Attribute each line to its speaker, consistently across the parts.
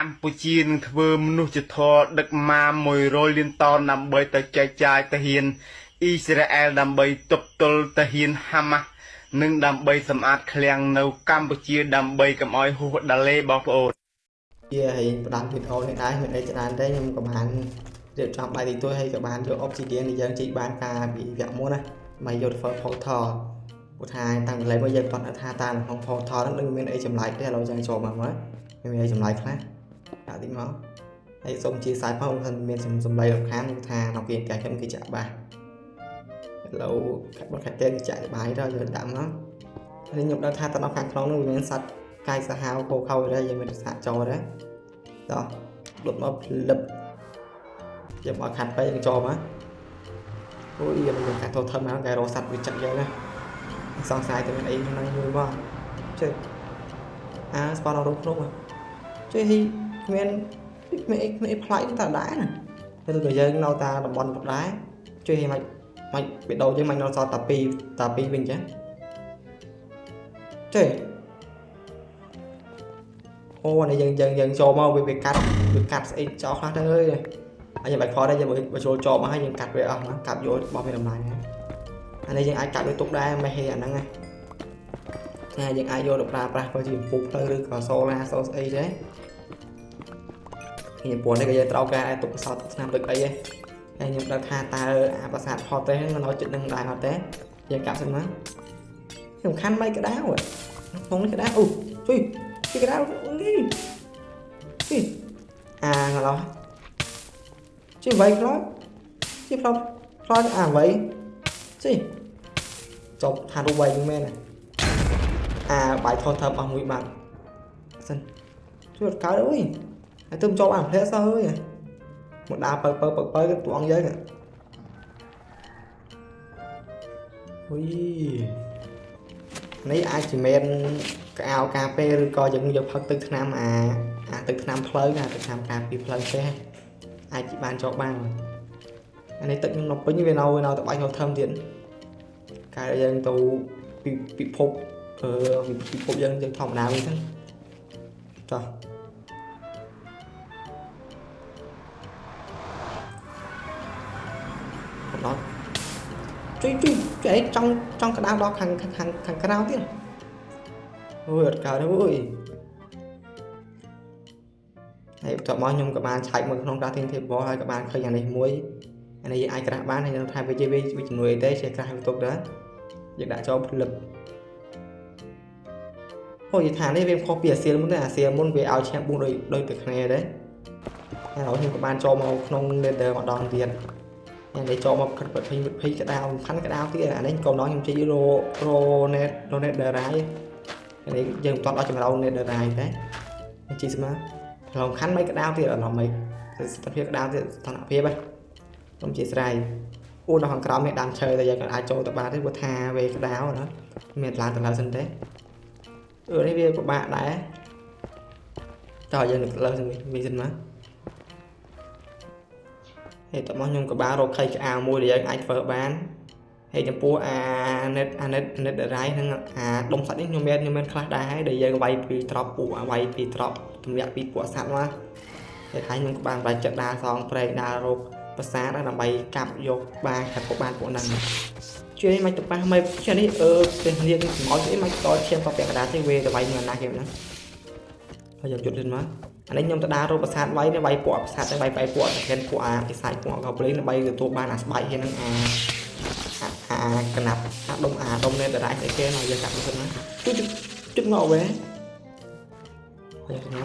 Speaker 1: កម្ពុជានឹងធ្វើមនុស្សធម៌ដឹកម៉ា100លានតោនដើម្បីទៅចែកចាយទាហានអ៊ីស្រាអែលដើម្បីទប់ទល់ទាហានហាម៉ាស់និងដើម្បីសម្អាតឃ្លាំងនៅកម្ពុជាដើម្បីកុំឲ្យហួសដាលេបងប្អូន។
Speaker 2: ជាហើយផ្ដាំវីដេអូនេះដែរមានអីច្រើនទេខ្ញុំក៏បានរៀបចំបាយទីទួយហើយក៏បានយក obsidian ដែលយើងជីកបានកាលពីវគ្គមុនណាមកយកធ្វើ portal ព្រោះថាតាំងពីឡើយមកយើងគាត់ថាតាមក្នុង portal ហ្នឹងនឹងមានអីចម្លែកទេឥឡូវចឹងចូលមកមើលមានអីចម្លែកខ្លះដាក់តិចមកហើយសូមជាសាយផងមិនមានសម្លេងរំខានថានៅគេផ្ទះខ្ញុំគេចាក់បាសឥឡូវខាត់បត់ខាត់ទេគេចាក់បាយដល់យើងដាក់មកហើយខ្ញុំដឹងថាតនៅខាងក្នុងនោះវាមានសត្វកាយសាហាវខោខោដែរយើងមានសាកចូលដែរតោះលុតមកផ្លឹបយើងមកខាត់ទៅយើងចូលមកអូយយើងមិនកាត់ថធំមកគេរកសត្វវាចឹកយើងណាសង្ស័យតែមានអីក្នុងហ្នឹងមួយមកចេះអាស្ប៉ានរកភ្នំចេះហ៊ីគ្មានគ្មានអីគ្មានអីប្លែកតែដែរណាឬក៏យើងនៅតាតំបន់ដែរជួយឲ្យមិនមិនបេដូយើងមិននៅសល់តា2តា2វិញចឹងចេះអូនេះយើងយើងយើងចូលមកវាវាកាត់វាកាត់ស្អីចោលខ្លះទៅអើយហើយយើងបាច់ខដែរយើងបើចូលចោលមកហើយយើងកាត់វាអស់មកកាត់យករបស់មានតម្លៃណាអានេះយើងអាចកាត់វាទុកដែរមិនហេអាហ្នឹងណាថាយើងអាចយកទៅប្រើប្រាស់ធ្វើជាអំពូលផ្លូវឬក៏សូឡាសូស្អីទេខ្ញុំពណ៌នេះក៏យើងត្រូវការទុកសោតឆ្នាំដូចអីឯងហើយខ្ញុំដឹងថាតើអាប្រាសាទផតទេហ្នឹងនៅចិត្តនឹងដែរអត់ទេយើងកាប់សិនមកសំខាន់មិនក្តៅក្នុងនេះក្តៅអូជួយជួយក្តៅនេះនេះអាងឡោះជួយវៃខ្លោចជួយផ្លោផ្លោចអាវៃជួយចប់ថារូបវៃហ្នឹងមែនអាបាយថតធ្វើអស់មួយបាត់សិនជួយអត់កើតអើយហើយទៅជាប់អាផ្លែសោះអើយមកដើរបើបើបើបើតួអង្គយើងអុយនេះអាចជាមែនកៅកាពេលឬក៏យើងយកផឹកទឹកថ្នាំអាអាទឹកថ្នាំផ្លូវអាទឹកថ្នាំការពីផ្លូវទេអាចជាបានជាប់បានអានេះទឹកខ្ញុំនៅពេញវានៅនៅតបាច់នៅធំទៀតកាលយើងទៅពិពិភពអឺពិភពយើងយើងធម្មតាវិញហ្នឹងចោះដល់ជួយជួយជួយចង់ចង់ក្តៅដល់ខាងខាងខាងក្រៅទៀតអូយអត់កើតទេអូយហើយបន្ទាប់មកខ្ញុំក៏បានឆែកមើលក្នុង crafting table ហើយក៏បានឃើញអានេះមួយអានេះយើងអាចក្រាស់បានហើយខ្ញុំថាវាជាវាជំនួយអីទេជាក្រាស់វាទុកដែរយើងដាក់ចូលផ្លឹបអូយថានេះវាខុសពីអាសៀលមុនទេអាសៀលមុនវាឲ្យឈាមបួសដូចដូចតែគ្នាទេហើយឥឡូវខ្ញុំក៏បានចូលមកក្នុង Nether ម្ដងទៀតអានេះចូលមកខិតប្រភេទវិធីក្តៅសំខាន់ក្តៅទៀតអានេះកុំដល់ខ្ញុំជិះររ net រ netherite អានេះយើងមិនទាន់ដល់ចម្រោ netherite ទេជិះស្មើសំខាន់មិនក្តៅទៀតអត់មិនស្ថានភាពក្តៅទៀតស្ថានភាពហ្នឹងខ្ញុំជាស្រ័យអូនៅខាងក្រោមមានដើមឈើតែយើងក៏អាចចូលទៅបានទេព្រោះថាវាក្តៅណាមានឡើងទៅលើសិនទេអឺនេះវាពិបាកដែរតោះយើងលើសិនវិញសិនមកហើយតោះមកខ្ញុំក៏បានរកខៃក្អាមួយដែលយើងអាចធ្វើបានហើយចំពោះអា net អា net netherite ហ្នឹងអាដុំសាច់នេះខ្ញុំមានខ្ញុំមានខ្លះដែរហើយដែលយើងវាយពីត្រប់ពួកវាយពីត្រប់ទម្លាក់ពីពួកសត្វមកហើយថាខ្ញុំក៏បានបាច់ចិត្តដើរសងព្រែកដើររកប្រាសាទដើម្បីកាប់យកបានកាប់បានពួកហ្នឹងជួយមិនទៅប៉ះមិនជួយនេះអឺផ្ទះនាងសម្អល់អីមិនតឈាមតពាក់កដាទេវាទៅវាយនឹងណាគេហ្នឹងហើយយើងជុតទៅមកអានេះខ្ញុំទៅដើររកប្រាសាទវាយវាយពួកប្រាសាទទៅវាយបែពួកតែពួកអាពិសាចពួកកប្លីងដើម្បីទទួលបានអាស្បែកហ្នឹងអាអាកណាប់អាដុំអាដុំនេះដរាយស្អីគេមកយើងកាប់ទៅណាជួយជិតមកវ៉េហើយណា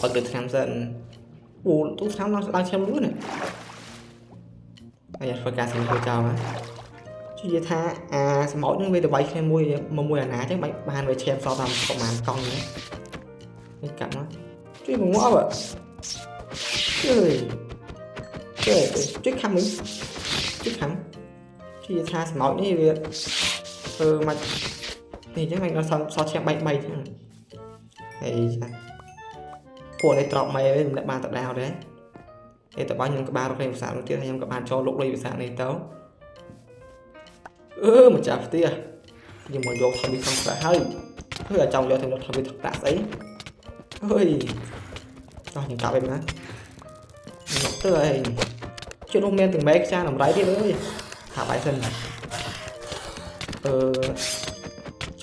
Speaker 2: បើកទៅឆ្នាំសិនអូទូឆ្នាំឡើងឡើងឈាមលឿនណាហើយធ្វើការសម្រួលចោលណាជួយថាអាសម្ោចនឹងវាទៅវាយគ្នាមួយមួយអាណាចឹងបានវាឈាមសល់តាមប្រហែលកង់នេះនេះកាប់មកជួយមកងាប់ជួយជួយជួយខំវិញជួយខំជួយថាសម្ោចនេះវាធ្វើមកនេះចឹងមិនដល់សល់ឈាម3 3ចឹងហើយចាពួកនេះត្រប់មេវិញមិនបានទៅដាវទេឯតបើខ្ញុំក៏បានរកឃើញភាសានោះទៀតហើយខ្ញុំក៏បានចូលលុកលុយភាសានេះទៅអឺម្ចាស់ផ្ទះខ្ញុំមកយកថវិសងប្រាក់ហើយធ្វើឲ្យចង់យកទៅថវិសប្រាក់ស្អី អើយតោះខ្ញុំកាប់ឯណាងប់ទៅឯងជួយនោះមានទាំងមែកចានតម្រៃទៀតអើយថាបាយសិនអឺ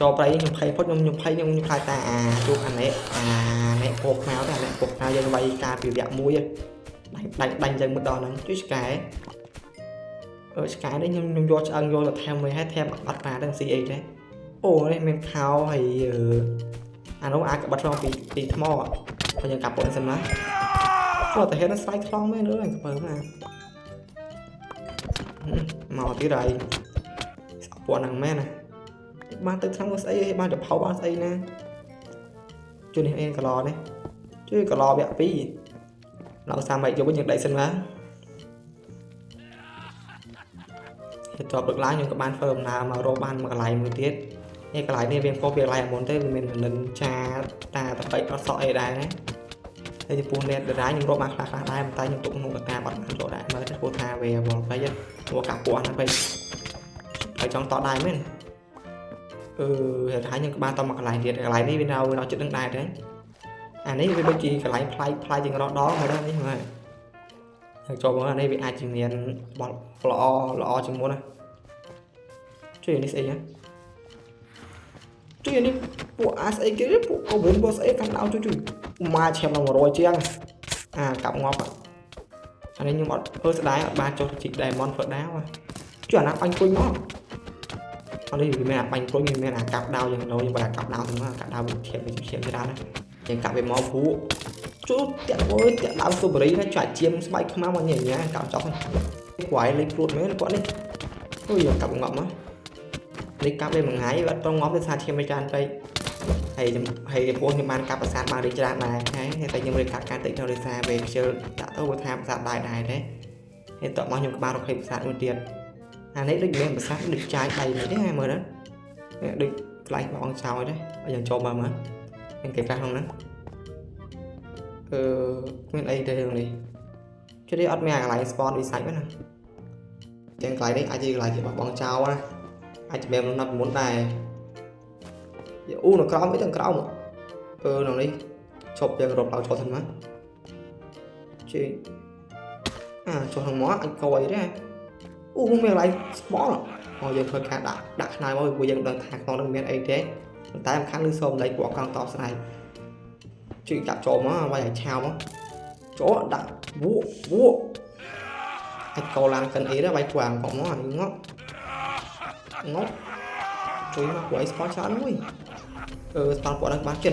Speaker 2: ចូលប្រៃខ្ញុំភ័យផុតខ្ញុំខ្ញុំភ័យខ្ញុំខ្ញុំខ្លាចតាអាជួបអានេះអានេះពោកខ្មៅទៅអានេះពោកខ្មៅយើងវាយការពីវគ្គមួយដាញ់ដាញ់ដាញ់ចឹងមកដល់ហ្នឹងជួយឆ្កែអឺឆ្កែនេះខ្ញុំខ្ញុំយកឆ្អឹងយកទៅថែមវិញហើយថែមបាត់ប៉ាទាំងស៊ីអីដែរអូនេះមានខោហើយអានោះអាចក្បិតផងពីពីថ្មហើយយើងកាប់ពងសិនណាចូលតែហេតុស្រាយខ្លងមែនអើយក្បើមកមកទៀតហើយស្អប់ពណ៌ហ្នឹងមែនណាបានទៅឆ្នាំស្អីបានទៅផោបានស្អីណាជួយនេះអេកឡនេះជួយកឡវគ្គ2ឡើងសាមយកវិញយើងដៃសិនណាបន្ទាប់លើកឡើងខ្ញុំក៏បានធ្វើដំណើរមករកបានមួយកន្លែងមួយទៀតនេះកន្លែងនេះវាខុសពីកន្លែងមុនទេវាមាននិនចាតាតបិចអត់សក់អីដែរណាហើយចំពោះអ្នកដរាខ្ញុំរកបានខ្លះខ្លះដែរតែខ្ញុំទុកក្នុងកតាបាត់បានចូលដែរមើលទៅព្រោះថាវាវល់ពេកព្រោះកាពោះហ្នឹងពេកហើយចង់តដែរមែនអឺហេតុហើយខ្ញុំក៏បានតមកកន្លែងទៀតកន្លែងនេះវានៅនៅជិតនឹងដែរទេអានេះវាដូចជាកន្លែងផ្លែកផ្លែជាងរដងមកដល់នេះមើលហើយចូលមកអានេះវាអាចជាមានបលល្អល្អជាងមុនណាជួយនេះស្អីហ៎ជួយនេះពួកអាស្អីគេពួកកូវីដពួកស្អីកាន់ដៅជួយជួយមកឈាមដល់100ជាងអាកាប់ងាប់អានេះខ្ញុំអត់ធ្វើស្ដាយអត់បានចុះជីក Diamond ធ្វើដាវជួយអាណាបាញ់គុញមកអត់នេះវាមានអាបាញ់គុញវាមានអាកាប់ដាវយ៉ាងណូយើងបើអាកាប់ដាវទៅមកកាប់ដាវវាធៀបវាឈាមច្រើនណាយើងកាប់វាមកព្រោះជួយតាក់អើយតាក់ដើមសូបរីណាចាច់ជាមស្បែកខ្មៅមកញ៉ៃញ៉ាកាប់ចោលគាត់ឯងលេងព្រួតមែនគាត់នេះអូយកាប់ងាប់មកនេះកាប់វាមួយថ្ងៃអត់ត្រង់ងាប់ទេថាឈាមមិនច្រើនពេកហើយហើយចំពោះខ្ញុំបានកាប់ប្រាសាទបានរីច្រើនដែរហើយតែខ្ញុំរៀបកាត់ការតិចទៅដោយសារវាខ្ជិលដាក់ទៅវាថាប្រាសាទដែរដែរទេហើយតោះមកខ្ញុំក៏បានរកឃើញប្រាសាទមួយទៀតអានេះដូចមានប្រាសាទដូចចាយដៃមិនទេមើលណាដូចកន្លែងបងចោលទេយើងចូលមើលមើលមានគេខ្លះក្នុងហ្នឹងអឺគ្មានអីទេរឿងនេះជិះអត់មានអាកន្លែង spawn វិសាច់ណាចឹងកន្លែងនេះអាចជាកន្លែងគេបោះបង់ចោលណាអាចជាមានមនុស្សមុនដែរអូនៅក្រោមអីទាំងក្រោមអឺនៅនេះឈប់យើងរត់ដល់ចូលសិនមកជិះអាចុះក្នុងមកអាចកអីទេអូមានកន្លែង spawn អូយើងធ្វើការដាក់ដាក់ខ្នើយមកព្រោះយើងដឹងថាក្នុងនោះមានអីទេប៉ុន្តែសំខាន់គឺសូមលេខពួកកង់តបស្រាយជួយកាប់ចូលមកវាយឲ្យឆាវមកចូលដាក់វក់វក់អាចកឡានកិនអីដែរវាយគួរអង្គមកងក់ងក់ជួយមកពួកឯង spawn ច្រើនមួយអឺ spawn ពួកហ្នឹងបានចេះ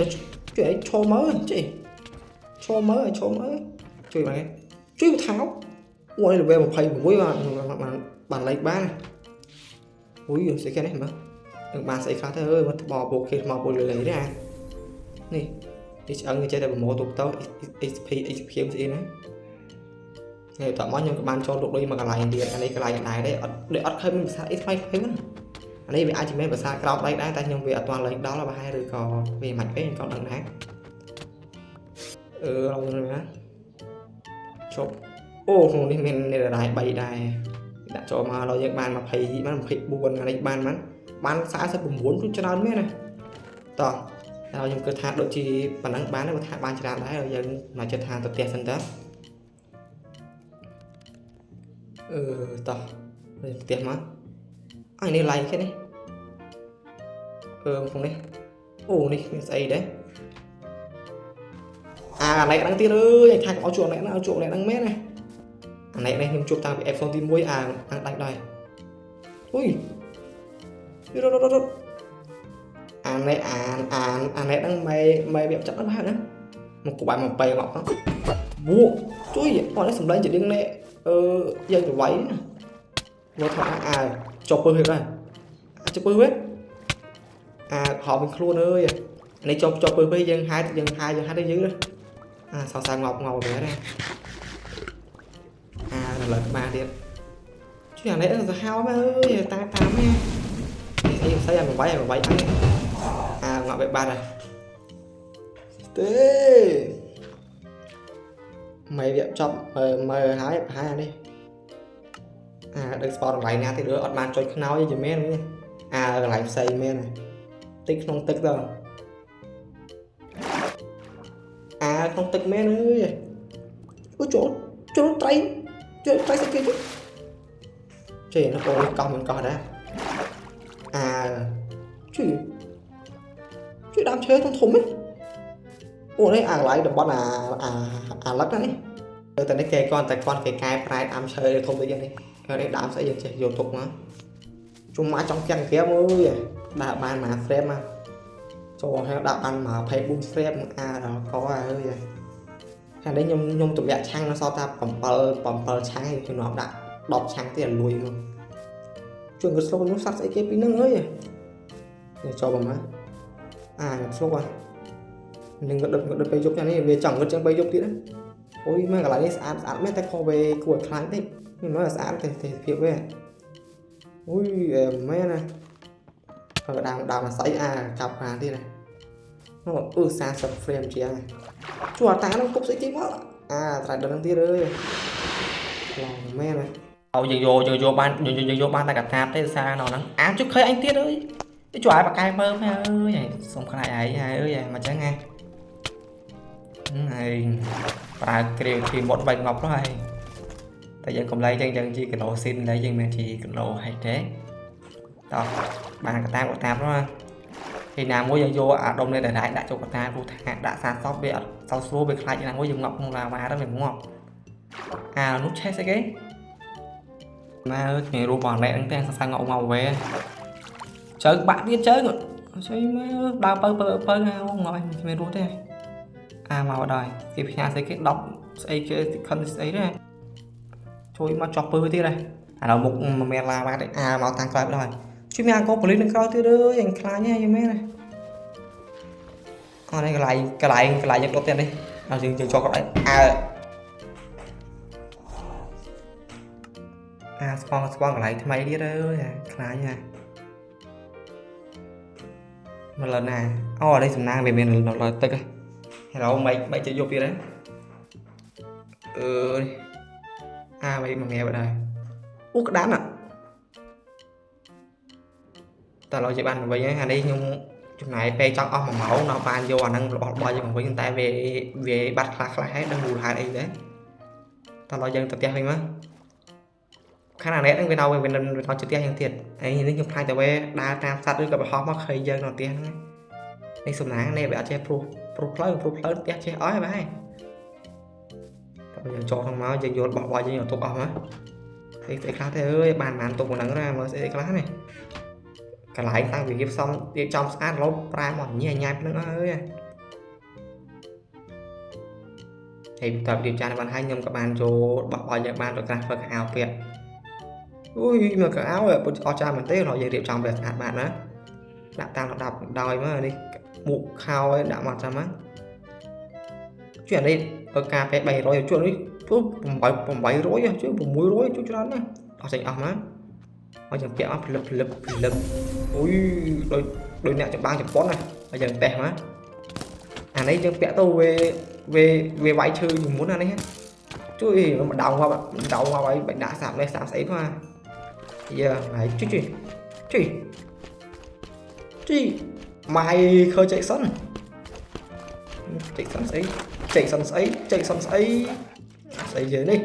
Speaker 2: ជួយឯងឈរមើលចេះឈរមើលឈរមើលជួយមកជួយថោអូនេះ level 26បានបានបានលេខបានអូយស្អីគេនេះមើលនឹងបានស្អីខ្លះទៅអើយមកថ្បពួកគេមកពលលេទេអានេះនេះឆ្អឹងចេះតែប្រមូលទុកទៅ XP XP ស្អីណាហើយតោះមកខ្ញុំក៏បានចូលលុកលុយមកកន្លែងទៀតអានេះកន្លែងដែរទេអត់ដូចអត់ឃើញមានភាសាអីថ្មីថ្មីណាអានេះវាអាចជាមានភាសាក្រោមដៃដែរតែខ្ញុំវាអត់ទាន់លេងដល់ប្រហែលឬក៏វាមិនពេកខ្ញុំក៏ដឹងដែរអឺឡងណាជប់អូក្នុងនេះមាននេរ៉ាយ3ដែរដាក់ចូលមកដល់យើងបាន20បាន24អានេះបានបានបាន49គឺច្រើនមែនណាតោះហើយខ្ញុំគិតថាដូចជាប៉ុណ្ណឹងបានទេថាបានច្រើនដែរយើងមកចិត្តថាទៅផ្ទះសិនតើអឺតោះទៅផ្ទះមកអញនេះឡៃគេនេះអឺក្នុងនេះអូនេះមានស្អីដែរអាអានេះហ្នឹងទៀតអើយថាកុំឲ្យជួបអានេះណាឲ្យជួបអានេះហ្នឹងមែនណាអានេះនេះខ្ញុំជួបតាំងពី episode ទី1អាតាំងដាច់ដែរអុយរត់រត់រត់អានេះអាអាអានេះហ្នឹងមេមេវាចាប់ដល់ហើយណាមកក្បែរមកបែមកវក់ជួយអត់នេះសំឡេងជារៀងនេះអឺយើងទៅវាយណាមកថាអាចុះពើហេតុដែរចុះពើវិញអាហោវិញខ្លួនអើយនេះចុះចុះពើពេកយើងហាយយើងហាយយើងហាយទៅយឺអាសោះសៅងាប់ងាប់វិញណាអាដល់លើក្បាលទៀតជួយអានេះសាហាវមែនអើយតាមតាមនេះនេះស្អីស្អីអាមកវាយអាមកវាយអញអាងាប់បែបបាត់ហើយទេមេវាចប់មើលមើលហើយប្រហែលអានេះអាដឹកស្ពតកន្លែងណាទៀតអត់បានចុចខ្នើយទេមែនអាកន្លែងផ្សេងមែនតិចក្នុងទឹកទៅ ក្នុងទឹកមែនអើយអូចូលចូលត្រីចូលត្រីស្អីគេចេះនោះអូនេះកោះមិនកោះដែរអាជួយជួយដើមឈើធំធំហ្នឹងអូនេះអាកន្លែងតំបន់អាអាអាលឹកណានេះតែនេះគេគាត់តែគាត់គេកែប្រែដើមឈើធំដូចយ៉ាងនេះនេះដើមស្អីយើងចេះយកទុកមកជុំមកចង់ចាំងក្រាមអើយដាក់បានមួយ frame មកចូលហើយដាក់បាន24 frame អាដល់កអើយខាងនេះខ្ញុំខ្ញុំទម្លាក់ឆាំងនៅសល់តែ7 7ឆាំងឯងខ្ញុំនាំដាក់10ឆាំងទៀតលួយមកជួយងឹតស្លុកនោះសត្វស្អីគេពីហ្នឹងអើយនេះចូលមកអាស្លុកអានឹងងឹតងឹតពេលយប់យ៉ាងនេះវាចង់ងឹតចឹងពេលយប់ទៀតណាអូយមើលកន្លែងនេះស្អាតស្អាតមែនតែខុសវាគួរឲ្យខ្លាចតិចនេះមើលស្អាតទេទេភាពវាអូយមែនណាក៏ដើមដើមអាស័យអាចាប់បានទៀតណាអូអឺ40 frame ជាងជួអាតានឹងគប់ស្អីគេមកអាត្រៃដល់នឹងទៀតអើយឡងមែនណាអូយើងយកយើងយកបានយើងយើងយកបានតែកតាបទេសារនៅហ្នឹងអាជុកឃើញអញទៀតអើយជួយឲ្យបកកែមើលមែនអើយសុំខ្លាចឯងអើយមកចឹងហ៎ហើយប្រើគ្រាវធីមុតបែកងប់ហើយតែយើងកំឡៃចឹងយើងជីគីឡូស៊ីនឡើយយើងមានជីគីឡូហេទេតោះបានកតាបកតាបនោះពេលណាមួយយើងយកអាដុំនេះដែលដាក់ចូលកតាព្រោះថាដាក់សាសពវាអត់សោស្រួលវាខ្លាចណាមួយយើងងាប់ក្នុងឡាវ៉ាទៅវាងាប់អានោះឆេះស្អីគេម៉ែអើយគ្មានរូបបងណែហ្នឹងទេសសងងមកវ៉េជើងបាក់ទៀតជើងស្អីម៉ែដើរពៅពៅពៅហៅងាប់គ្មានរស់ទេអាមកដល់គេផ្ញើស្អីគេ10ស្អីគេខិនស្អីទេជួយមកចោះពើទៀតហើយអាដល់មុខមានឡាវ៉ាទេអាមកតាមក្រោយដល់ជួយមានអាកោប៉ូលីសនឹងក្រោយទៀតអើយអញខ្លាចហ៎យមែនណាអរនេះកន្លែងកន្លែងកន្លែងយើងដុតទៀតនេះដល់យើងយើងចោះគាត់អើអាស្ពងស្ពងកន្លែងថ្មីទៀតអើយខ្លាចហ៎មកលើណាអូនេះសំណាងវាមាននៅលើទឹកហ៎ Hello មិនមិនជិះយប់ទៀតហ៎អឺអាមិនមកងាយបាត់ហើយអូក្តាំอ่ะតើឡើយជាបានមកវិញហើយអានេះខ្ញុំចំណាយពេលចង់អស់1ម៉ោងដល់បានយកអាហ្នឹងរបស់របស់យើងមកវិញតែវាវាបាត់ខ្លះខ្លះហើយដឹងមូលហេតុអីដែរតើឡើយយើងទៅផ្ទះវិញមកខាងអានេះហ្នឹងវានៅវានៅជិះផ្ទះយើងទៀតហើយនេះខ្ញុំខ្លាចតែវាដើរតាមសត្វឬក៏បរហោះមកឃើញយើងនៅផ្ទះហ្នឹងនេះសំណាងនេះវាអត់ចេះព្រោះព្រោះផ្លូវព្រោះផ្លូវផ្ទះចេះអស់ហើយបាទតើយើងចូលក្នុងមកយើងយករបស់របស់យើងយកទុកអស់មកស្អីស្អីខ្លះទេអើយបានបានទុកប៉ុណ្ណឹងណាមើលស្អីខ្លះនេះកន្លែងតាំងពីរៀបសំរៀបចំស្អាតរហូតប្រែមកញ៉ៃញ៉ៃប៉ុណ្ណឹងអើយហើយតើរៀបចានបានហើយខ្ញុំក៏បានចូលរបស់របស់យើងបានទៅក្រាស់ធ្វើកៅអៅពាក់អូយមើលកៅអៅពុតអស់ចាមែនទេយើងរៀបចំវាស្អាតបានណាដាក់តាមលំដាប់ដោយមកនេះមុខខោឲ្យដាក់មកចាំមកជួយអានេះការពេ300ជួយនេះជួយ8 800ជួយ600ជួយច្រើនណាស់អស់ចេញអស់មកហើយយើងពាក់មកភ្លឹបភ្លឹបភ្លឹបអូយដូចដូចអ្នកចម្បាំងជប៉ុនណាហើយយើងតេះមកអានេះយើងពាក់ទៅវាវាវាវាយឈើជាងមុនអានេះជួយមកដៅងាប់ដៅងាប់ឲ្យបាច់ដាក់សាប់នេះសាប់ស្អីផងយើហើយជួយជួយជួយជួយម៉ៃខើចែកសិនចែកសិនស្អីចែកសិនស្អីចែកសិនស្អីស្អីយើងនេះ